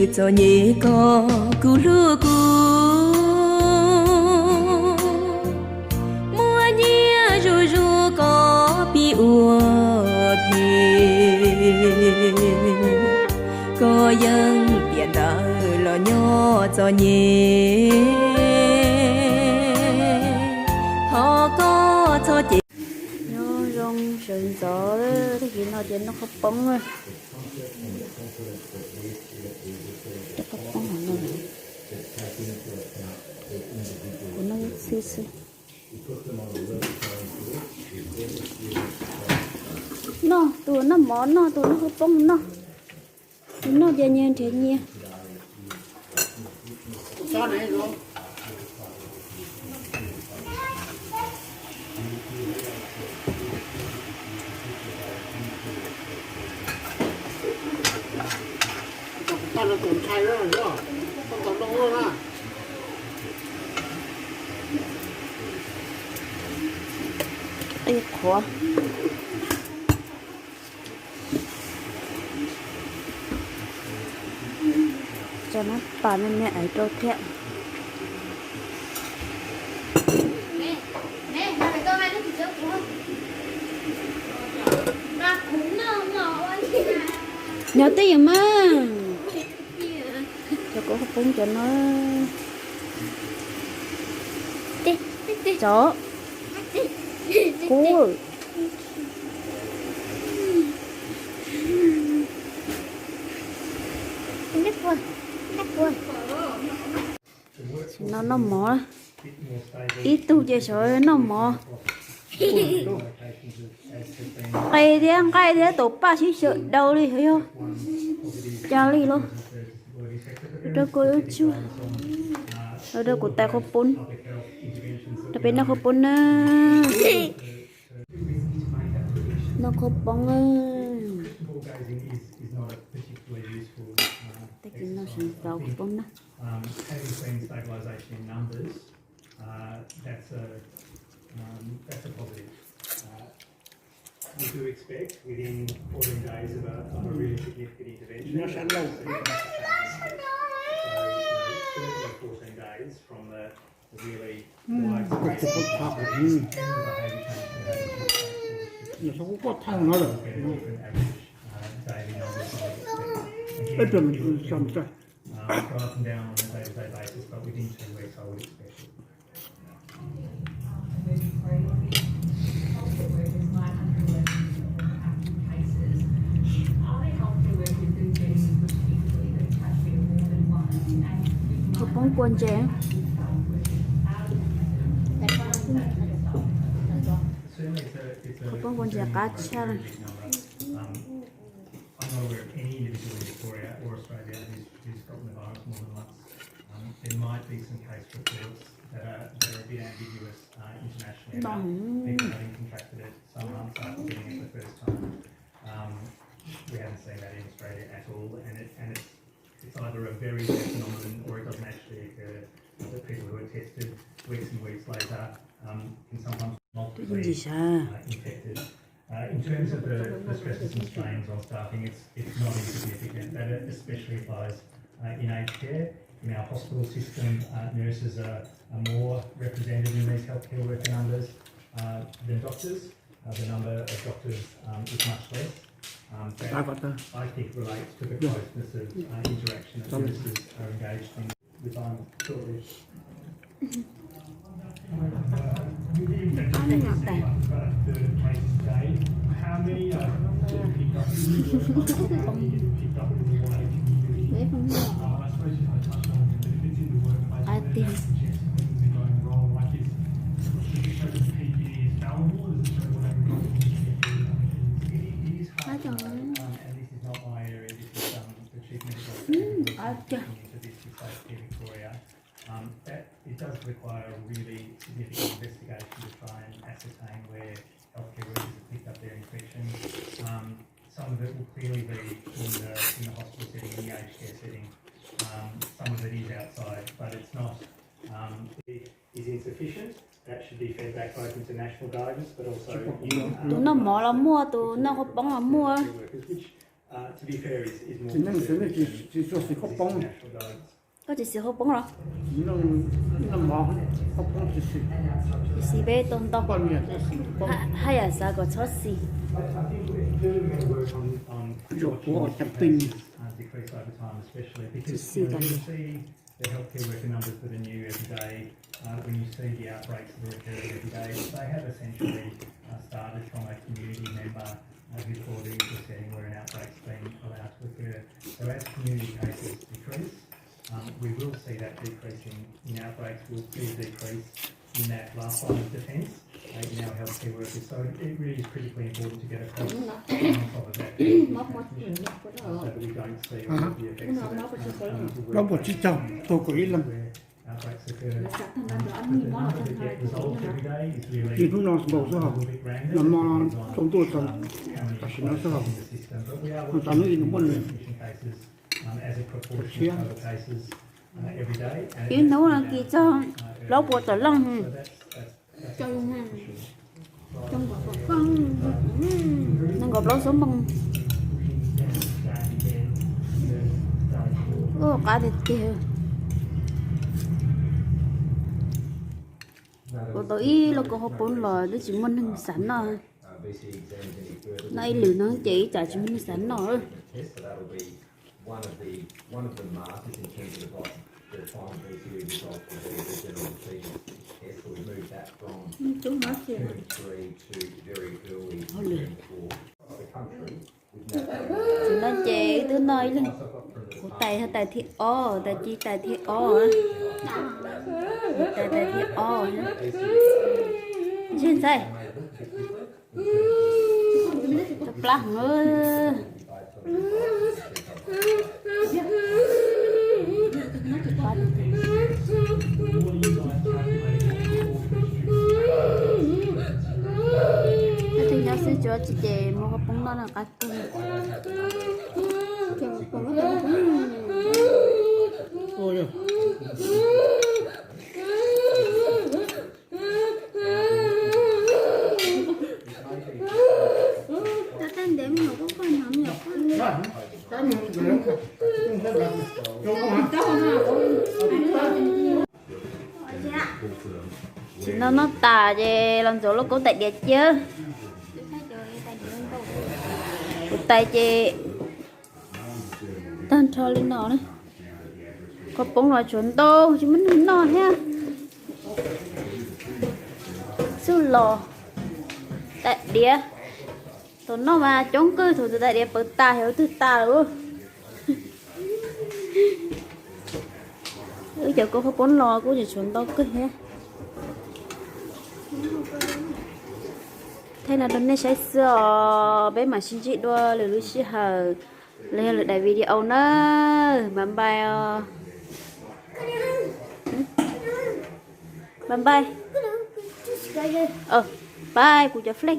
Txom nyem koj kuj hlub kuv, muaj nyiaj zuj zus koj pib ua phem, koj yeej tiam ntawd los nyob txom nyem, thov koj txhob cem. Nyob zoo sawv ntxov, tag kis no ces noj qhaub poob. Cov qhaub poob no, kuv noj ib txhij xwb. Noj, tus noj mov noj, tus noj qhaub poob noj. Tus noj ces nyias nrhiav nyias. Qhuav. Tso nab pas me me aiv rau thiab. Nyob twj ywm mas. Cov kuv qhaub poob cov no. Cov kub. No noj mov, ib tug ces sawv noj mov. Qe thiab nqaij thiab tau paj sib xyaw daus li yog cas li los. Rau kuv ib tsuag, rau kuv tais qhaub poob, rau peb noj qhaub poob na. Noj qhaub poob. Tag kis no sawv ntxov qhaub poob na. Qhaub poob kua ntses, qhaub poob kua ntses qab tshaj li. I'm not aware of any individual in Victoria or Australia who's, who's gotten the virus more than once. Um, there might be some case reports that are, that are a bit ambiguous uh, internationally about people having contracted it some months after getting it the first time. Um, we haven't seen that in Australia at all, and, it, and it's, it's either a very rare phenomenon or it doesn't actually occur, that people who are tested weeks and weeks later um, can sometimes be multiply uh, infected. Uh, in terms of the, the stresses and strains on staffing, it's, it's not insignificant. That especially applies uh, in aged care. In our hospital system, uh, nurses are, are more represented in these healthcare worker numbers uh, than doctors. Uh, the number of doctors um, is much less. Um, that, I think, relates to the closeness of uh, interaction that nurses are engaged in. Ai tiag. Ai tiag. Ai tiag. Um, that, it does require a really significant investigation to try and ascertain where healthcare workers have picked up their infection. Um, some of it will clearly be in the, in the hospital setting, in the aged care setting. Um, some of it is outside, but it's not, um, it is insufficient. That should be fed back both into national guidance, but also in, um, tus noj mov los muaj, tus noj qhaub poob los muaj. Workers, which Tsis neej xwb, tsis txog xim khaub poob. Koj tsis xim khaub poob los? Tsis xim peb tau ntau. Haj yam xav kom txhob xim. Tsis xim tas li. The healthcare worker numbers that are new every day, uh, when you see the outbreaks that are occurring every day, they have essentially uh, started from a community member uh, who fall into a setting where an outbreak's been allowed to occur. So as community cases decrease, um, we will see that decrease in, in outbreaks. We'll see a decrease in that last line of defence uh, in our healthcare workers. So it really is critically important to get across on top of that so that we don't see all of the effects of it. Lawv muaj tsib caug, tau kaum ib leeg. Ces hnub no nkaus xwb hos, nag hmo tsaus ntuj txog tam sim no xwb hos, ho tas hnub ib nws muaj nws kaum tsib. Ib hnub no kis txog plaub puas tawm leej. Nees nkaum plaub xuab moos. Ua qab tiag tiag. Kuv tau ib lub kua khaub poob los twb tsis muaj neeg xav noj. Noj ib lwm no ces ib tsam tsis muaj neeg xav noj. Tsis no ces wb twb noj ib leeg. Kuv tais, tais thib ob, tais ci tais thib ob, tais tais thib ob. Ntshe ntxhais, plab heev. Tus nyob xwb tsuav tsis ces muab khaub poob noj no qab kawg. Tsis no noj tas ces los ntxuav lauj kaub tais diav cia. Kuv tais ces tag nrho li no na. Khaub poob los tshuav ntau tsis muaj neeg noj thiab. Xub los tais diav, thaum noj mas coob kawg, thaum tus tais diav pawv tas yog twg tas lawm. Wb cov kua khaub poob los kuj tseem tshuav ntau kawg thiab. Thaij no rau nej saib xwb os, peb mam sib ntsib dua lwm lub sij hawm los yog lwm daim video na. Bye bye os. Bye bye. Bye kuv cov flek.